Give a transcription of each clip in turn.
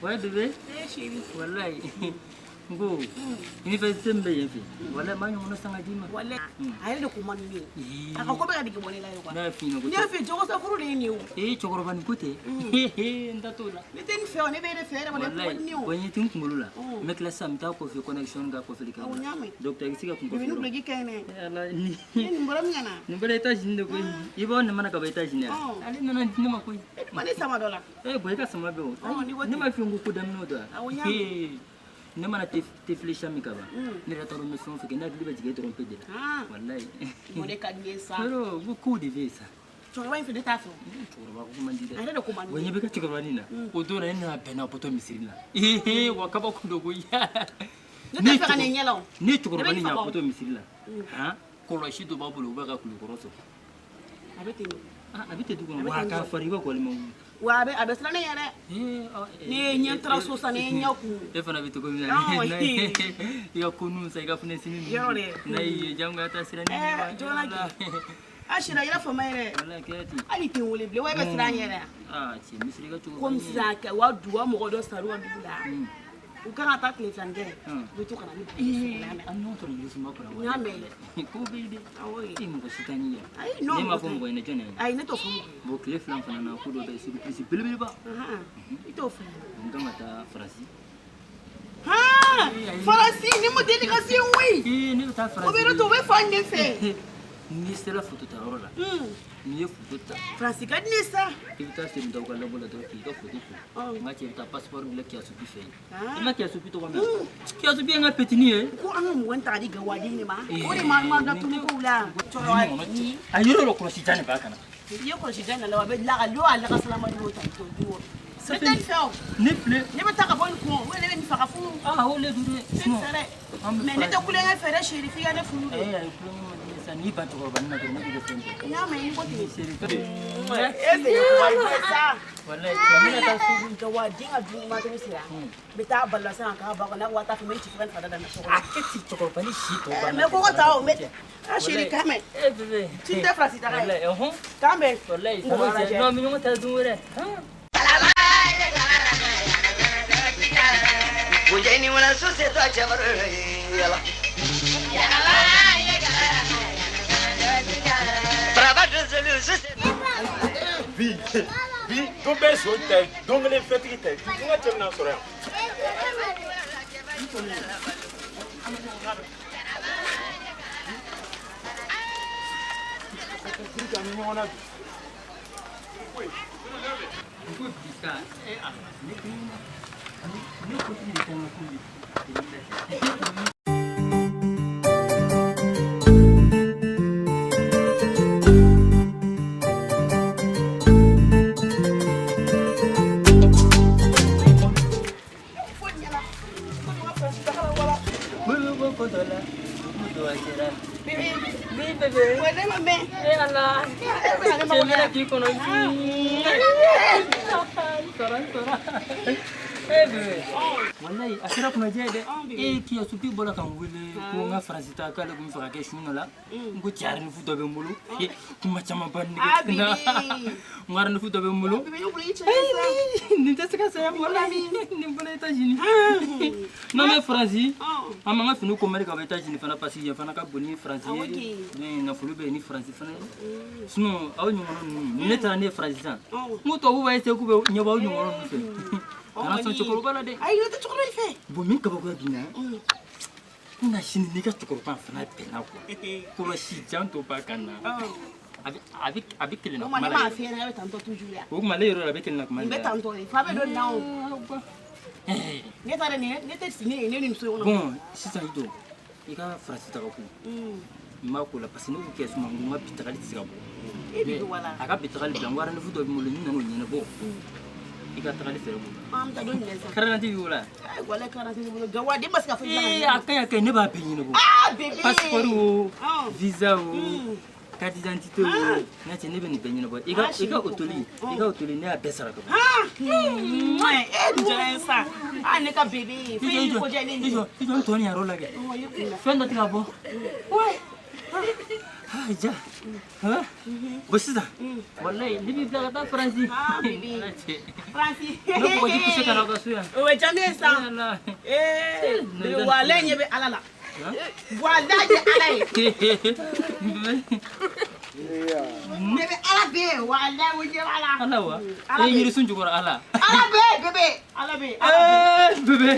Ouais bébé. Eh chérie. Wallahi. N ko université min bɛ yen fɛ wallahi maa ɲɔgɔnna san ka d'i ma. Wallahi a yɛrɛ de ko man di ne ye. A ka ko bɛɛ ka dege bɔ ne la ye quoi. Ne y'a f'i ɲɛna ko Ne y'a f'i ye jagosa furu de ye nin ye o. Ee cɛkɔrɔba nin ko tɛ. N da t'o la. Ne tɛ nin fɛ o, ne bɛ e de fɛ yɛrɛ kɔni, e ko man di ne ye o. Wallahi wa ɲɛ tɛ n kunkolo la. N bɛ tila sisan n bɛ taa kɔfɛ connexion ka kɔfɛ de kan. Awɔ, n y'a mɛn. Docteur i bɛ se ka kun Bébé kɔfɛ. ni duloki ka ɲi dɛ. Ala ni. Ne nin bɔra min ka na. Nin bɔra États-Unis de koyi. I b'aw mana ka bɔ États-Unis yan. Ale nana di ne ma koyi. E dun ma ne sama dɔ la. Eh bon i ka sama bɛ o. Ɔn, n'i ko Ne ten. m'a f'i ye n ko ko daminɛ don wa? Awɔ, n y'a mɛn. Ne mana te fili min ka ban ne yɛrɛ t'a dɔn n bɛ fɛn o fɛn kɛ ne hakili bɛ jigin e dɔrɔn pe de la. Han. Walayi. O de ka di ne ye sa. Yɔrɔ ko kow de bɛ yen sa. Cɛkɔrɔba in fɛ ne t'a fɛ o. Cɛkɔrɔba ko man di dɛ. A yɛrɛ de ko man di. Wa ɲɛ bɛ ka cɛkɔrɔba nin na. O don na ne nana bɛn n'a bɔtɔ misiri la. Ee wa kabako don koyi. Ne tɛ fɛ ka nin ɲɛ la o. Ne cɛkɔrɔba Ne bɛ nin nin y'a faga o. bɔtɔ misiri la. Han kɔlɔsi dɔ b'a bolo u b'a ka kulukɔrɔ sɔrɔ. A bɛ ten de. Ah, a bɛ ten du kɔnɔ A bɛ wa ten k'a de. fari i b'a ko ale ma wuli. Wa a bɛ siran ne ɲɛ dɛ. Ee, ɔ, ee, Ne ye ɲɛ taara so sisan, ne ye ɲɛ kun. E fana bɛ cogo min na. Ɔn, I ka ko ninnu sa i ka funɛsini ninnu. Yɔrɔ dɛ. N'a y'i ye jangoya taa siran ne ɲɛ. Ɛɛ joona kɛ. A sira yɛrɛ fama yɛrɛ. Walayi kɛra ten. Hali tɛ n wele bilen wa e bɛ siran an ɲɛ dɛ. Aa cɛ misiri ka cɛkɔrɔba Komi nin ye. sisan kɛ wa duwa mɔgɔ dɔ sar'u ka dugu la. U kan ka taa tile fila kɛ. U bɛ to ka na ni Ee, an ɲɔgɔn sɔrɔ yirisunba kɔrɔ. N y'a mɛn dɛ. Ko bɛ yen dɛ. Awɔ ye. E mɔgɔ si t'a ni yan. Ayi non. Ne m'a fɔ mɔgɔ ɲɛna jɔn ye. Ayi ne t'o fɔ mɔgɔ ye. Bon tile fila fana na ko dɔ bɛ yen surprise belebeleba. Ahan, I t'o fɔ. N kan ka taa Faransi. Han Faransi ni ma deli ka se koyi. Ee ne bɛ taa Faransi. O bɛ yɔrɔ to o bɛ fan de fɛ. N'i sera foto ta yɔrɔ la. N'i ye foto ta. Faransi ka di ne ye sa. I bɛ taa Sedu Daw ka labo la dɔrɔn k'i ka foto ko. Ɔn. N ka cɛ i bɛ taa passeport dilan Kiyasupi fɛ yen. Ah. I ma Kiyasupi tɔgɔ mɛn? Kiyasupi ye n ka petini ye. Ko an ka mɔgɔ in ta ka di Gawaden de ma. O de ma ma datunu kow la. Cɛkɔrɔba ni A yɔrɔ yɔrɔ kɔlɔsi jan de b'a kan na. i ye kɔlɔsi jan in na la a bɛ laka lo a laka salama do ta to du. Ne tɛ nin fɛ o. Ne filɛ. Ne bɛ taa ka bɔ nin kun o ne bɛ nin faga furu. Ah o le don dɛ. Ne tɛ nin fɛ dɛ. Mais ne tɛ kulonkɛ fɛ dɛ chérie f'i ka ne furu de. Ee ayi kulonkɛ man di ne ye sa n'i ban cɛkɔrɔba nin na dɔrɔn ne b'i kɛ fɛn bɛɛ. N y'a mɛn i ko ten. Chérie. E sɛgɛn kuma i sa. Walayi cɛ n bɛna taa so. Gawaden ka dumuni ma tobi sera. N bɛ taa balo la sisan k'a ba kɔnɔ n'a ko waa t'a fɛ n bɛ ci fo ka nin fada daminɛ so kɔnɔ. A kɛ ten cɛkɔrɔba ni si tɔ banna. Mais ko ka taa o mais ah chérie k'an bɛn. Eh bébé. Tu tɛ Faransi taga ye. Walayi ɔhɔn. K'an bɛn. Walayi N kɔrɔ lajɛ. non an bɛ ɲɔgɔn ta don wɛrɛ. Han. Mujeni wala suse to chabaro yala. Prabhat zulu suse. Bi bi don bɛɛ son ta ye don kelen fɛtigi ta ye n ka cɛ bɛna sɔrɔ yan. An bɛ ɲɔgɔn na bi. N ko bi sa e a ne ko ne ko de kan ka k'u ye. Bolo bɔ ko dɔ la, ko dɔ a kɛra. Oui bébé. Wa ne ma mɛn. Eh ala. E bɛna ne Cɛ mago bɛna ɲɛ. k'i kɔnɔ. Sɔrɔ sɔrɔ. Eh bébé. Walayi a kɛra kunajɛ ye dɛ. E Kiyasupi bɔra ka n wele ko n ka Faransi taa k'ale tun bɛ fɛ ka kɛ sun dɔ la. N ko cɛ rendez-vous dɔ bɛ n bolo. Kuma caman ba nege Ah, tɛ n na. bébé. N ko rendez-vous dɔ bɛ n bolo. Bébé ne bolo i cɛ ye sa. Nin tɛ se ka saya mɔgɔ la. Nin bɔra États-Unis. N'an bɛ Faransi, an b'an ka finiw commander ka bɔ États-Unis fana parce que yen fana ka bon ni Faransi Awɔ ye. kɛ. Donc nafolo bɛ yen ni Faransi fana ye. Sinon aw ɲɔgɔnna ninnu ni ne taara ne ye Faransi sisan. Ɔn. N ko tubabuw b'a essayer k'u bɛ ɲɛbɔ aw ɲɔgɔnna ninnu fɛ. Kana sɔn cɛkɔrɔba la dɛ. Ayi ne tɛ cɛkɔrɔba in fɛ. Bon min kabakoya b'i na. Ko nka sini n'i ka cɛkɔrɔba fana bɛnna quoi. Kɔlɔsi jan dɔ b'a kan na. A bɛ kelen na O ma kuma ne la. m'a f'i ɲɛna a bɛ tantɔ toujours ya. O kuma ale yɔrɔ la a bɛ kelen na kuma Nin la. bɛ tantɔ de fa bɛ don nin na o. Ne taara nin ne tɛ sigi ne ye ne ni muso in kɔnɔ. Bon sisan i jɔ i ka Faransi taga ko n b'a ko la parce que ne ko kɛ suma n ko n ka bi tagali tɛ se ka bɔ. E bi don wala. A ka bi tagali bila n ko rendez-vous dɔ bɛ n bolo ni nana o ɲɛnabɔ i ka tagali fɛɛrɛ b'o la. An bɛ taa don jumɛn sisan? Carte d'identité b'i bolo wa? Ayi walayi carte d'identité b'i bolo Gawaden ma se ka fɔ Ee a ka ɲi a ka ɲi ne b'a bɛɛ ɲɛnabɔ. Ah bébé. Passeport o Ɔn. visa o carte d'identité o n ka cɛ ne bɛ nin bɛɛ ɲɛnabɔ i ka Ah, i ka chérie, otoli i ka otoli ne y'a bɛɛ sara ka ban. Ah. E dun diyara n ye sa. Ah ne ka bébé. I Fɛn jɔ i in jɔ ko diya ne i ye. jɔ i jɔ n tɔ nin yɔrɔ lajɛ. Ɔn, i kun na. Fɛn dɔ tɛ ka bɔ. Ah, ja. Bon, sisan, walayi, ne b'i bila ka taa Faransi. Ah, bébé. Ala cɛ. Faransi. Ne kɔgɔji tɛ se ka na aw ka so yan. O bɛ diya ne ye sa. Ala. Ee, bébé, walayi ɲɛ bɛ Ala la. Walayi ye Ala ye. Bébé, Ala bɛ yen. Walayi, o ɲɛ b'a la. Ala wa? Ala E bɛ yen. yirisun jukɔrɔ Ala. Ala bɛ yen, bébé. Ala bɛ yen. Ala bɛ yen. Eh, bébé.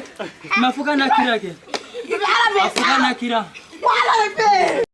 Ma fo k'a n'a kira kɛ. Bébé, Ala bɛ A yen fo k'a sa. n'a kira. Ko Ala de bɛ yen.